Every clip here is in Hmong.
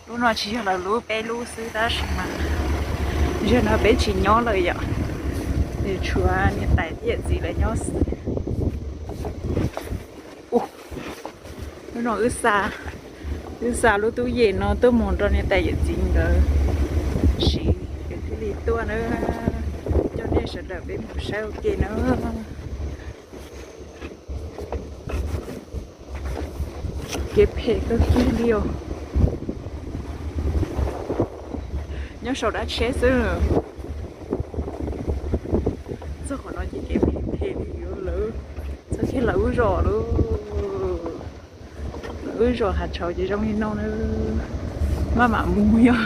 Lub no tsis yog lawv lub, peb lub xwb tab sis mas zaum no peb tsis nyob lawm yom, es tshuav niam tais thiab yawm txiv lawv nyob xwb. Lub no wb xa, wb xa lub tub yem no tuaj mus rau niam tais yawm txiv nkawd siv, nkawd thiaj li tuaj na. Coj nej sawv daws peb mus saib ua ke na. Kev phem kawg kiag li os. Nyob saum dab tsheb xwb. Txog qhov no ces kev phem phem li lawm. Txog kiag lawv lub zos lawm. Lawv lub zos Hav Tshauv ces zoo li no na. Maj mam mus yog.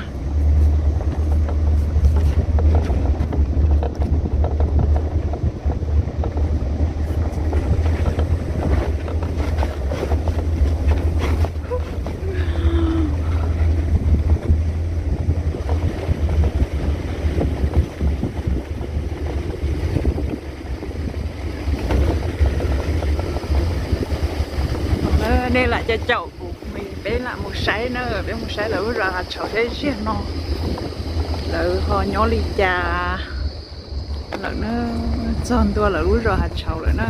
Nej lam caum caum kuv, peb lam mus saib na, peb mus saib lawv lub zos Hav Tshauv seb zaum no lawv ho nyob li cas lawm na. Txog ntua lawv lub zos Hav Tshauv lawm na.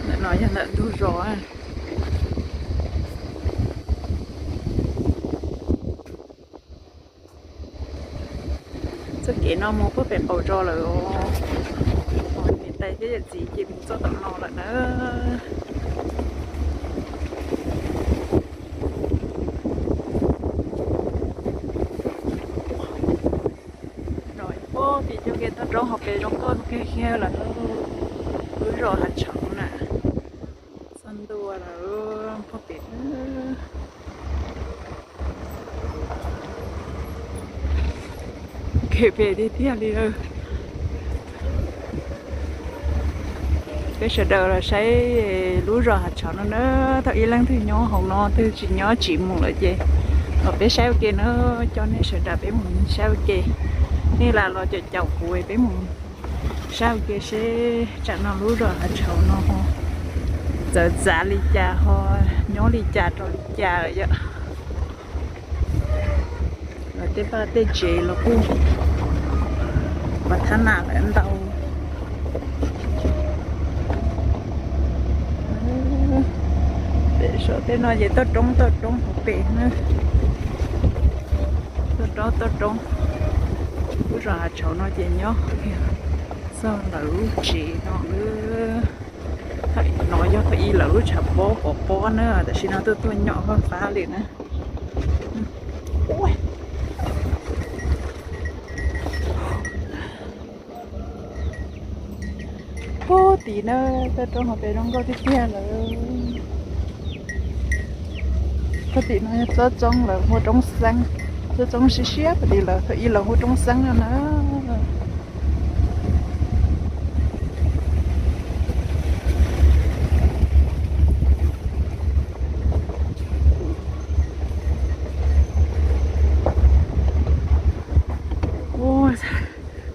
Ntawm no yog ntawm ntug zos. Txoj kev no mus puag pem qaum zos lawm os. Niam tais thiab yawm txiv ces mus txoj tom no lawm na. No puag tim cov kev toj roob hauv pes zoo nkauj kawg kiag lawm. Lub zos Hav Tshauv na. Txog ntua lawm puag pem. Kev phem tiag tiag li lawm. Peb sawv daws los saib lub zos Hav Tshauv no na, thaum ib leej twg nyob hauv no twg tsis nyob tsis mus lawm ces los peb saib ua ke na, coj nej sawv daws peb mus saib ua ke. Nej lam los caum caum kuv peb mus saib ua ke seb tsam no lub zos Hav Tshauv no ho txawv txav li cas ho nyob li cas rau li cas lawm yom. Lawv tej vaj tej tsev los kuj pas thab nas lawm ntau. Pem saum tej no ces toj roob toj roob hauv pes na. Toj roob toj roob. Lub zos Hav Tshauv no ces nyob txog lawv lub tsev no. No yog thaum ub lawv lub tshav pob pov pob na, tam sim no tuaj tuaj nyom fab fab li na. Puag tim na, toj roob hauv pes zoo nkauj tiag tiag lawm. Puag tim no yog tsob roob lawv hu ua roob xeeb, tsob roob siab siab puag tim lawv thaum ub lawv hu ua roob xeeb no na.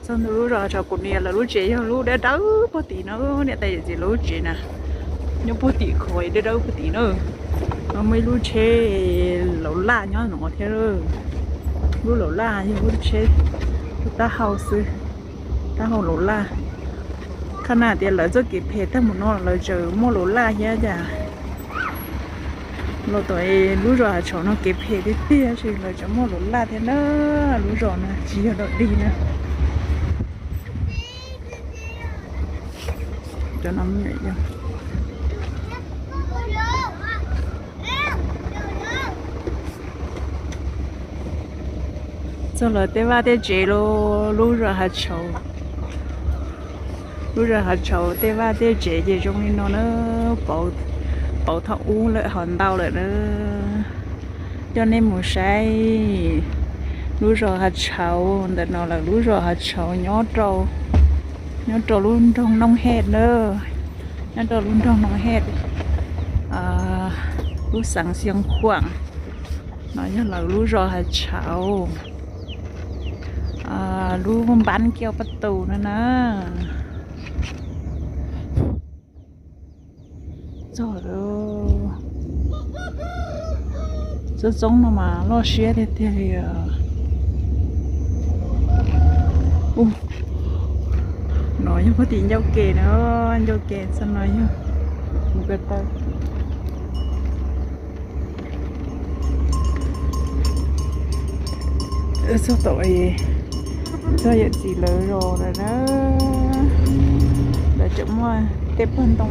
Txog ntua lub zos Hav Tshauv, kuv niam lawv lub tsev yog lub dawb dawb puag tim no, niam tais yawm txiv lawv lub tsev na, nyob puag tim ko dawb dawb puag tim na. Muaj ib lub tsheb laus laj nyob no thiab. Lub laus laj yog lub tsheb taub hau xwb, taub hau laus laj. Qhov no tias lawv txoj kev phem tag mus no lawv tseem muaj laus laj thiab cas. Los tom lub zos Hav Tshauv no kev phem tiag tiag, lawv tseem muaj laus laj thiab na. Lub zos no tsis yog dog dig na. Txog lawv tej vaj tej tsev, lub zos Hav Tshauv. Lub zos Hav Tshauv tej vaj tej tsev ces zoo li no na. Pauv thaum ub lawm ho ntau lawm na. Coj nej mus saib lub zos Hav Tshauv. Ntawm no lawv lub zos Hav Tshauv nyob rau, nyob rau lub nroog Nooj Hej na. Nyob rau lub nroog Nooj Hej, lub xeev Xeev Khuam. No yog lawv lub zos Hav Tshauv, lub npab Kiaj Paj Tus no na. Txog lawm. Tsob txoob no mas loj siab tiag tiag li os. Ub, no yog puag tim ncauj ke na, ncauj ke txog no yog mus ko taw. Txog tom, txog yawm txiv lawv zos lawm na. Lawv tseem muaj tej pog ntoo.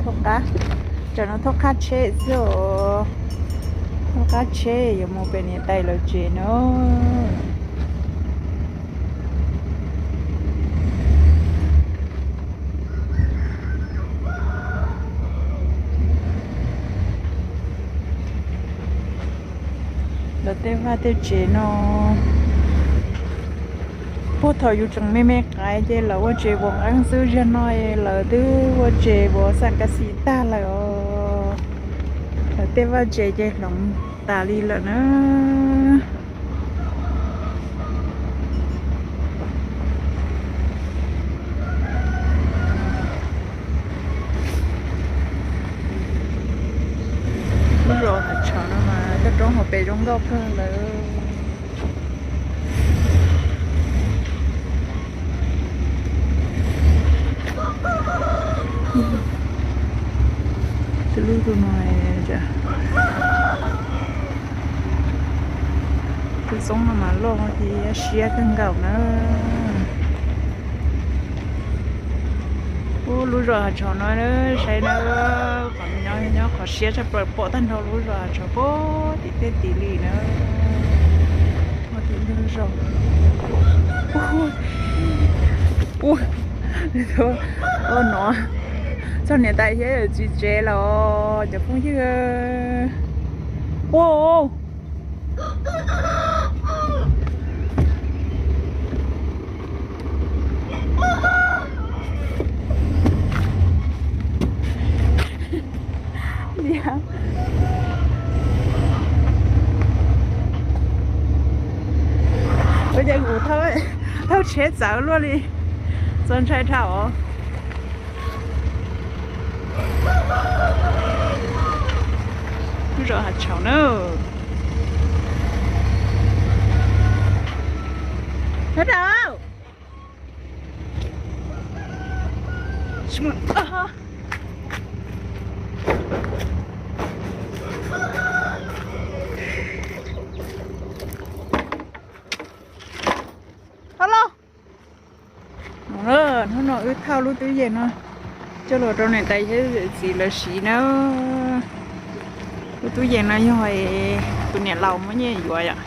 Thauj qab, tam no thauj qab tsheb xwb os. Thauj qab tsheb yuav mus pem niam tais lawv tsev na. Lawv tej vaj tej tsev no, puag thaum yus tseem me me qaib ces lawv ua tsev vov nqeeb xwb, zaum no lawv twb ua tsev vov xam kas xim tag lawm os. Lawv tej vaj tsev ces hloov tas li lawm na. Lub zos Hav Tshauv no mas toj roob hauv pes zoo nkauj kawg lawm. Lub no, tus txoob no mas loj thiab siab kawg nkaus na. Ub, lub zos Hav Tshauv no saib na, qhov nyob nyob qhov siab tshaj plaws pom tag nrho lub zos Hav Tshauv puag tim tej tid li na. Puag tim lub zos. Ua no txog niam tais thiab yawm txiv tsev los cov phooj ywg. Ua Ua cas kuv thauj tsheb txawv luaj li, txaus ntshai dhau os. Lub zos Hav Tshauv na. Hello. Hnub no wb thauj lub tub yees no coj los rau niam tais thiab yawm txiv lawv siv na. Lub tub yees no yog tus niam laus muab nyiaj yuav yom.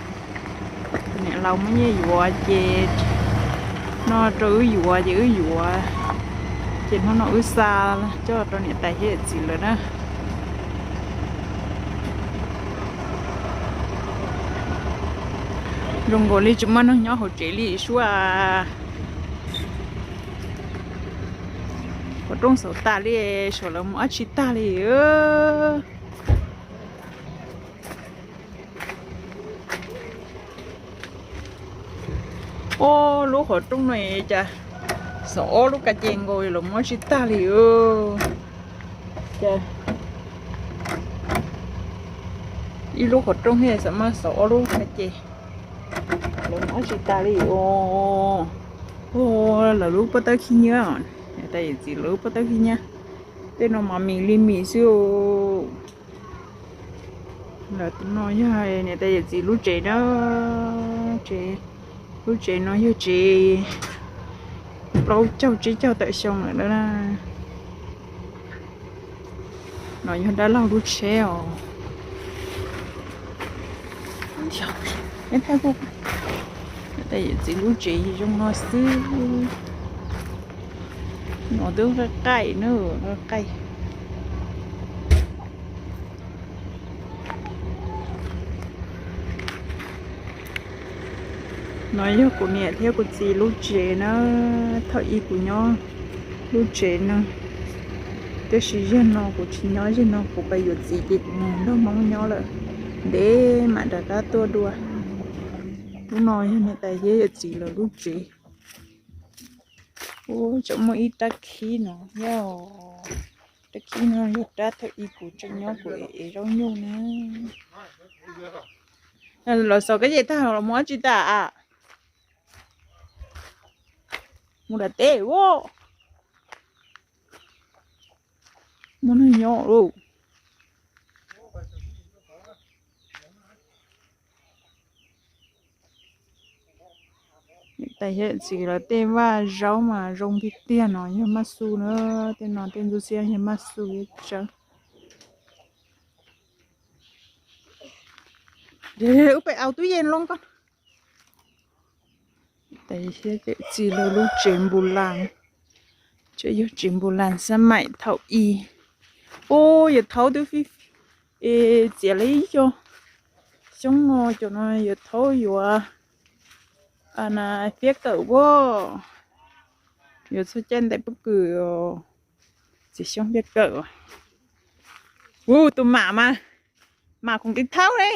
Tus niam laus muab nyiaj yuav ces no rau wb yuav ces wb yuav. Ces hnub no wb xa coj rau niam tais thiab yawm txiv lawm na. Zoo nkaus li tsis muaj neeg nyob hauv tsev li sua. Qhov rooj xauv tas li, saum lawv mus dab tsi tag li. Ob lub qhov rooj no cas xauv ob lub ka ce nkaus lawv mus dab tsi tag li. Ib lub qhov rooj thiaj xav mas xauv ob lub ka ce lawv mus dab tsi tas li os. Lawv lub pob tawb khib nyiab, niam tais yawm txiv lawv lub pob tawb khib nyiab. Tej no mas mis li mis xwb. Lawv no yog niam tais yawm txiv lub tsev na. Tsev, lub tsev no yog tsev plaub caug tsib caug tawm xyoo lawm na. No yog dab laug lub tsheb os. Niam tais yawm txiv lub tsev zoo no xwb. No twb qaij qaij na, qaij. No yog kuv niam thiab kuv txiv lub tsev na. Thaum ub kuv nyob lub tsev no, tiam sis zaum no kuv tsis nyob, zaum no kuv pais yuav txiv ces kuv mus nrog Hmoob nyob lawm, ntev mam rov qab tuaj dua. Lub no yog niam tais thiab yawm txiv lawv lub tsev. Ub, tseem muaj ib rab khib no, yog rab khib no yog rab thaum ub kuv tseem nyob kuv ev zaub nyuj na. Los xaus kab yej tag los mus dab tsi tas? Mus nram teb ua. Muaj neeg nyob lauj. Tais thiab txiv lawv tej vaj zaub mas zoo tiag tiag no, yog maj xu na, tej no tej ntsuab xiab yog maj xu tsawv. Ub, peb au tub yees loo ko. Tais thiab txiv lawv lub tsev npus las, tsev yog tsev npus las xab maim thaum ub. Ub, yuav thaub twb fij, txiav li ib xyoos, xyoob no cov no yuav thaub yuav fiab kawm ua, yuav txog caij ntais pob kws txiav xyoob fiab kawm. Ub, tus mam mas, mam khoom kev thaub ne.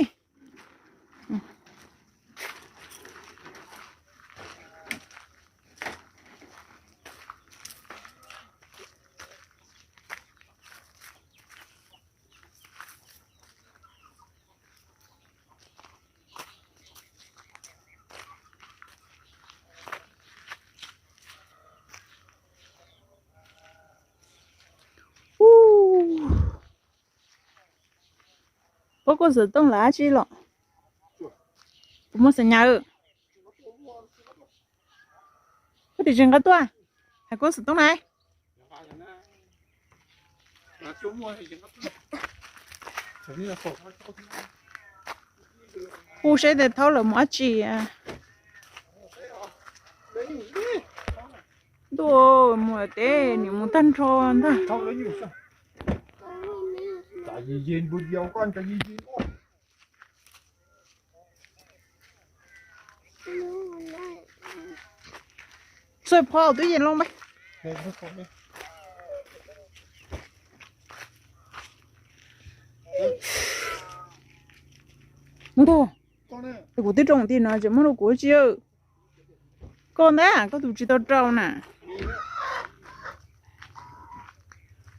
Ub, koj xov tooj lam tsi los? Kuv muaj xas nyas. Koj tim tsis nqa tuaj, hais koj xov tooj na. Hu seb tes thaub lawv mus dab tsi. Ntuj, mus teb nim mus tag nrho ntag. Xuj pho twb yeej loo npe. Mus tag, kuv twb room ti no tseem muaj rau kuv tsi. Koj ntag, koj tus tsis tau rau na.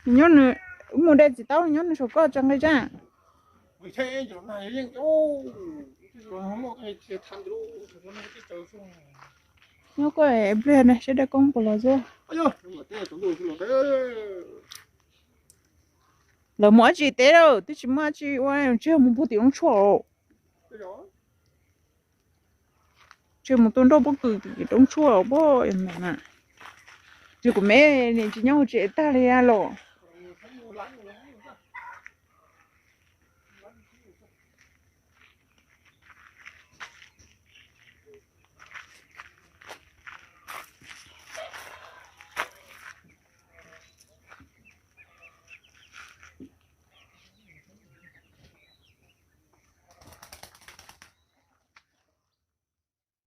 Nyob nws mus de txiv taub nyob nws saum koj tsa nqi tsa. Nyob koj pliag na seb dab koob puas los xwb. Lawv mus dab tsi teb lawm twb tsis muaj dab tsi ua, tsis yog mus puag tim roob tshuaj. Tsis mus tua nroj pob kws tim roob tshuaj pob na. Tsis kuv me nim tsis nyob hauv tsev tag li los.